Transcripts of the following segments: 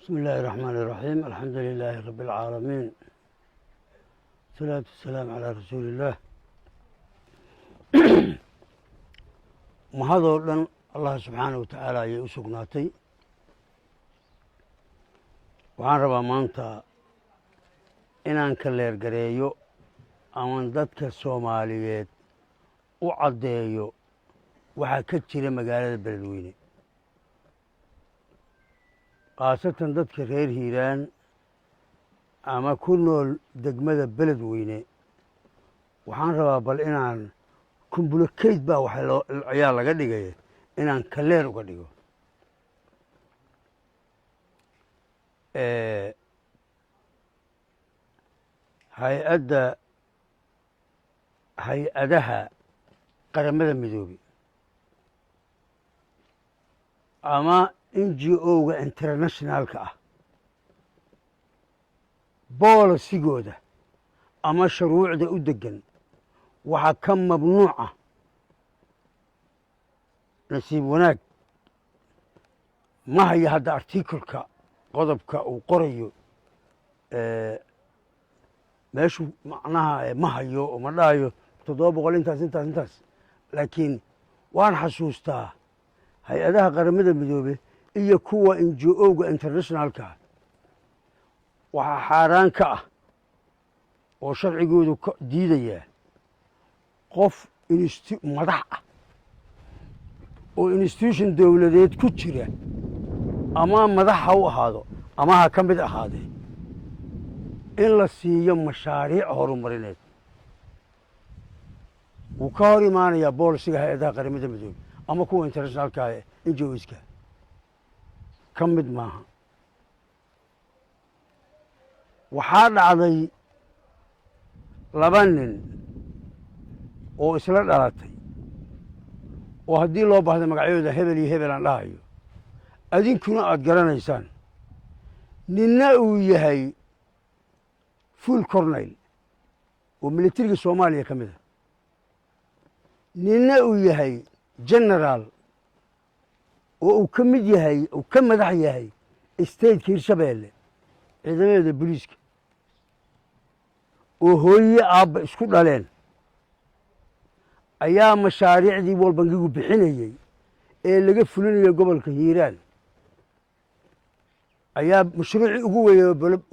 بسم الله الرحمن الرحيم، الحمد لله رب العالمين، الصلاة والسلام على رسول الله. Mahadoo dhan Allah subxaanahu wa tacaala ayay u sugnaatay. Waxaan rabaa maanta inaan clear gareeyo aman dadka Soomaaliyeed u caddeeyo waxaa ka jira magaalada Beledweyne, khaasatan dadka reer Hiiraan ama ku nool degmada Beledweyne. Waxaan rabaa bal inaan complicate baa waxa loo ayaa laga dhigaya inaan clear uga dhigo. Hay-adda, hay-adaha Qaramada Midoobey ama NGO-ga internationalka ah, policygooda ama shuruucda u degan waxaa ka mamnuuca. Nasiib wanaag ma hayo hadda articleka, qodobka uu qorayo meeshu macnaha ma hayo oo ma dhahayo 700 intaas intaas intaas, laakiin waan xasuustaa hay-adaha Qaramada Midoobe iyo kuwa NGO-ga internationalka waxaa xaaraan ka ah oo sharcigoodu ka diidayaa qof madax ah oo institution dowladeed ku jira, ama madax ha u ahaado ama ha ka mid ahaadee, in la siiyo mashaariic horumarineed. Wuu ka hor imaanayaa policyga hay-adaha Qaramada Midoobey ama kuwa internationalka ee NGOska ka mid maaha. Waxaa dhacday laba nin oo isla dhalatay, oo haddii loo baahda magacyadooda hebel iyo hebel aan dhahayo, adinkuna aad garanaysaan. Ninna uu yahay full colonel oo militariga Soomaaliya ka mid a, ninna uu yahay general oo uu ka mid yahay, uu ka madax yahay stateka Hirshabeelle ciidamadeeda booliiska, oo hooye aabba isku dhaleen, ayaa mashaariicdii World Bankigu bixinayey ee laga fulinaya gobolka Hiiraan ayaa mashruucii ugu wey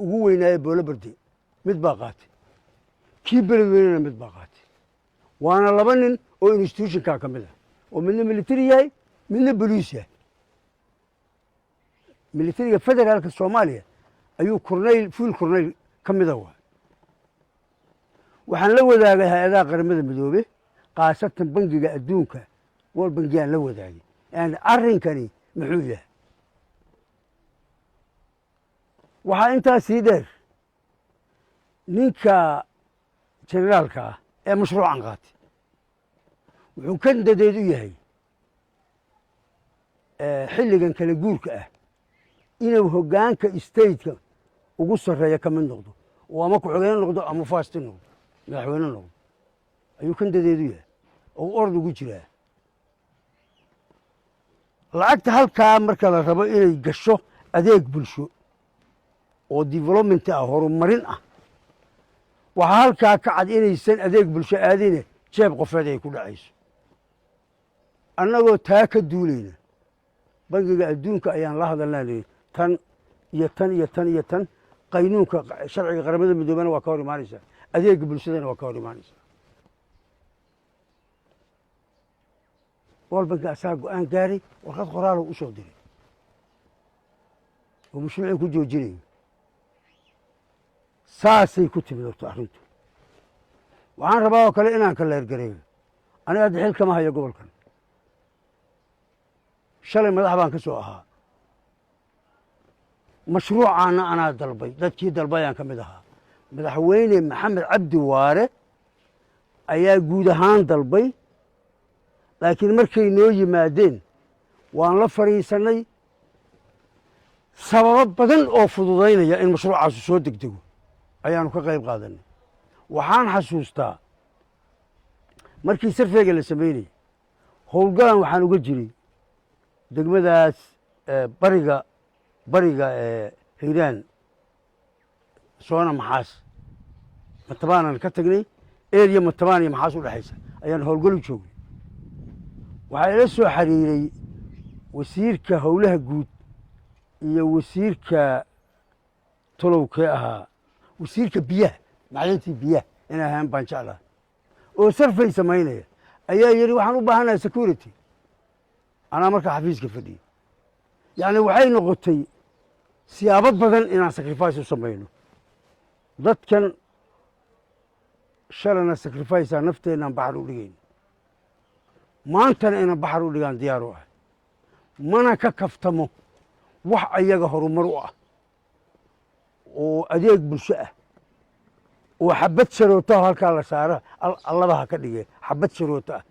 ugu weynaaye Boolobarde mid baa qaatay, kii Beledweynena mid baa qaatay. Waana laba nin oo institutionkaa ka mid ah, oo midna military yahay, midna boliis yahay. Militariga federaalka Soomaaliya ayuu corneyl, full corneyl ka mida. Waay waxaan la wadaagay hay-adaha Qaramada Midoobe, khaasatan Bangiga Adduunka, World Bankigaan la wadaagay, yani arrinkani muxuu yahay. Waxaa intaa sii dheer, ninka generaalka ah ee mashruucan qaatay wuxuu kan dadeed u yahay xilligan kala guurka ah inuu hoggaanka stateka ugu sarreeya ka mid noqdo, oo ama ku-xigeen noqdo ama first noqdo, madaxweyne noqdo ayuu kan dadeedu yahay oo ord ugu jiraa. Lacagta halkaa marka la rabo inay gasho adeeg bulsho oo development ah, horumarin ah, waxaa halkaa ka cad inaysan adeeg bulsho aadine jeeb qofeed ay ku dhacayso. Annagoo taa ka duulayna, Bangiga Adduunka ayaan la hadalnaa, lihi tan iyo tan iyo tan iyo tan qaynuunka sharciga Qaramada Midoobena waa ka hor imaanaysaa, adeega bulshadana waa ka hor imaanaysaa. World Banki asaa go-aan gaaray, warqad qoraalow u soo diray oo mashruucii ku joojinayo. Saasay ku timid horta arrintu. Waxaan rabaa oo kale inaan clear gareeyo, aniga hadda xil kama hayo gobolkan. Shalay madax baan ka soo ahaa. Mashruucaana anaa dalbay, dadkii dalbayaan ka mid ahaa. Madaxweyne Maxamed Cabdi Waare ayaa guud ahaan dalbay, laakiin markay noo yimaadeen waan la fadhiisannay. Sababo badan oo fududaynaya in mashruucaasu soo degdego ayaanu ka qayb qaadanay. Waxaan xasuustaa markii surveyga la samaynayay, howlgalan waxaan uga jiray degmadaas bariga Hiiraan soona Maxaas Matabaanan ka tagnay, area Matabaan iyo Maxaas u dhexaysa ayaan howlgal u joognay. Waxaa ila soo xiriiray wasiirka howlaha guud iyo wasiirka tolowkee ahaa, wasiirka biyaha, macdintii biyaha inay ahaan baan jeclaha, oo survey samaynaya ayaa yidhi, "Waxaan u baahanahay security." Anaa markaa xafiiska fadhiyey. Yacni waxay noqotay siyaabo badan inaan sacrifice u samayno dadkan. Shalana sacrifice nafteenaan baxar u dhigayno, maantana inaan baxar u dhigaan diyaar u ah. Mana ka kaftamo wax ayaga horumar u ah oo adeeg bulsho ah oo xabad sharootaho halkaa la saara, allaba ha ka dhige xabad sharooto ah,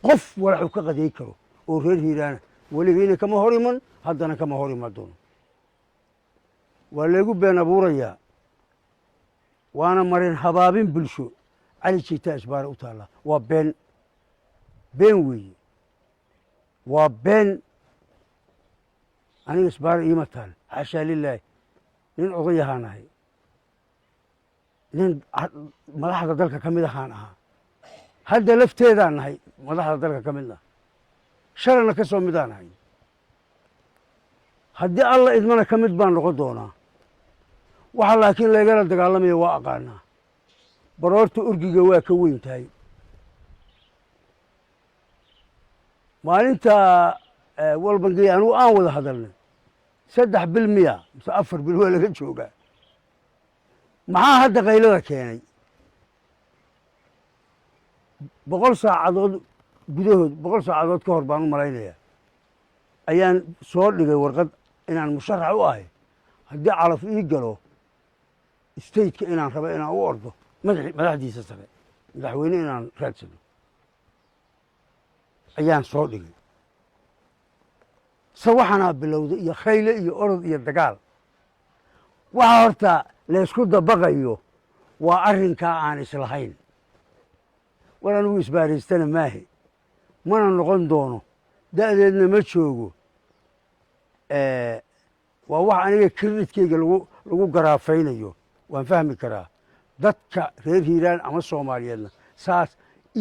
qof walaxuu ka qaday karo oo reer Hiiraana weligiina kama hor iman, haddana kama hor iman doono. Waa laygu been abuurayaa, waana marin habaabin bulsho. Cali Jeytaa isbaara u taallaa, waa been, been weeye, waa been. Aniga isbaara iima taal, xaashaa lilaahi. Nin odayahaan ahay, nin madaxda dalka ka mid ahaan ahaa, hadda lafteedaan nahay madaxda dalka ka midna, shalana ka soo midaan ahay, haddii Alla idmana ka mid baan noqon doonaa. Waxa laakiin laygala dagaalamaya waa aqaanaa. Baroorta orgiga waa ka weyn tahay. Maalinta walbangey anugu aan wada hadalnay, 3 bil miya mise 4 bil waa laga joogaa. Maxaa hadda qaylada keenay? 100 saacadood gudahood, 100 saacadood ka hor baan u malaynayaa, ayaan soo dhigay warqad inaan musharax u ahay, haddii calaf ii galo stateka inaan rabo inaan u ordo madaxdiisa sare, madaxweyne inaan raadsano ayaan soo dhigay. Se waxaanaa bilowday iyo khayle iyo orod iyo dagaal. Waxa horta laysku dabaqayo waa arrinkaa aan islahayn. War anigu isbaaraystana maahe, mana noqon doono, da'deedna ma joogo. Waa wax aniga creditkeyga lagu garaafaynayo, waan fahmi karaa. Dadka reer Hiiraan ama Soomaaliyeedna saas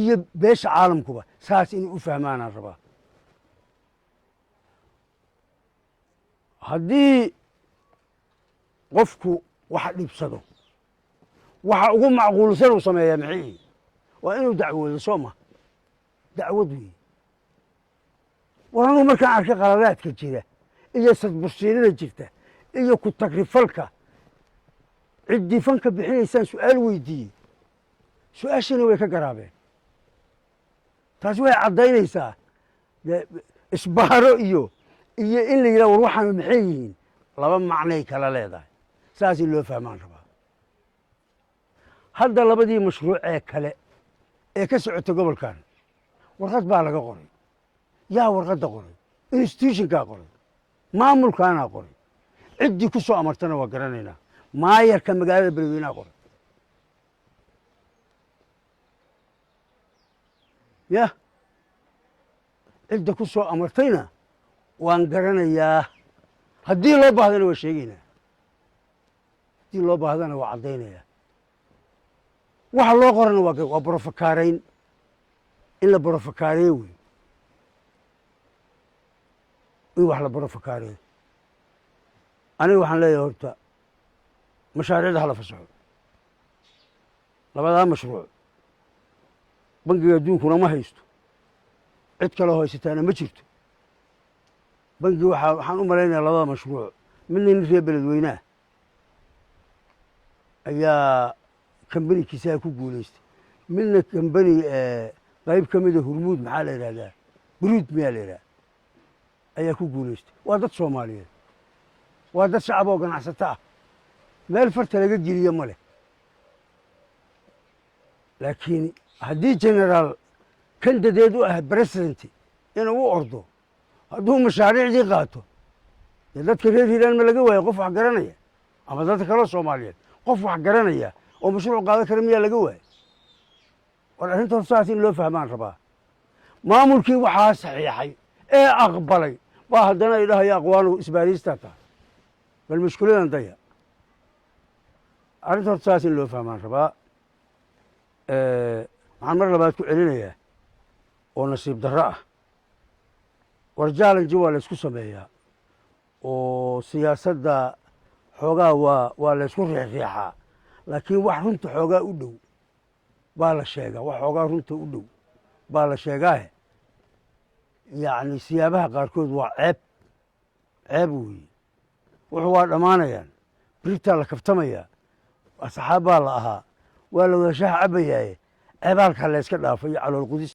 iyo beesha caalamkuba saas inay u fahmaanaan rabaa. Haddii qofku wax dhibsado, waxa ugu macquulsan uu sameeyaa maxay? Waa inuu dacwoodo, soo ma dacwad weeye? War anugu markaan arkay qaladaadka jira iyo sadbursiinada jirta iyo ku tagrifalka, ciddii fanka bixinaysaan su-aal weydiiyey, su-aashiina way ka garaabeen. Taasi waxay caddaynaysaa isbaaro iyo in la yidhaha war waxaanu maxay yihiin, laba macnay kala leedahay. Saas in loo fahmaan rabaa. Hadda labadii mashruuc ee kale ee ka socota gobolkan warqad baa laga qoray. Yaa warqadda qoray? Institutionkaa qoray, maamulkaanaa qoray. Ciddii ku soo amartana waa garanaynaa. Maayarka magaalada Beledweynaha qoray. Yah, cidda ku soo amartayna waan garanayaa. Haddii loo baahdana waa sheegaynaa, haddii loo baahdana waa caddaynayaa. Waxa loo qorana waa brofakaarayn, in la brofakaareeyo wey, in wax la brofakaareeyo. Aniga waxaan leeyahay horta mashaariicda hala fasaxo. Labadaa mashruuc bangiga adduunkuna ma haysto, cid kaloo haysataana ma jirto. Bangi waxaan u malaynayaa labada mashruuc midna nin reer Beledweyneah ayaa kambanikiisaa ku guulaystay, midna kambani qayb ka mida Hurmuud, maxaa la yidhahdaa, Buruud miyaa la yidhahda, ayaa ku guulaystay. Waa dad Soomaaliyeed, waa dad shacab oo ganacsato ah, meel farta laga geliyo ma leh. Laakiin haddii generaal kandadeed u ah president inuu u ordo, hadduu mashaariicdii qaato, dee dadka reer Hiiraan ma laga waayo qof wax garanaya, ama dadka kaloo Soomaaliyeed qof wax garanaya oo mashruuc qaadan kara miyaa laga waayo? War arrinta hor saas in loo fahmaan rabaa. Maamulkii waxaa saxiixay ee aqbalay baa haddana ay dhahaya aqwaanu isbaariistaa tahay. Bal mushkiladan daya, arrinta horta saas in loo fahmaan rabaa. Waxaan mar labaad ku celinayaa oo nasiib darro ah, war challenge waa la ysku sameeyaa oo siyaasadda xoogaa waa la ysku riixriixaa, laakiin wax runta xoogaa u dhow baa la sheegaa, wax xoogaa runta u dhow baa la sheegaahe. Yacni siyaabaha qaarkood waa ceeb, ceeb weeye. Wuxuu waa dhammaanayaan, beritaa la kaftamayaa, asxaab baa la ahaa, waa la wada shaha cabayaaye. Ceebaalkaa la yska dhaafo iyo calool qudis.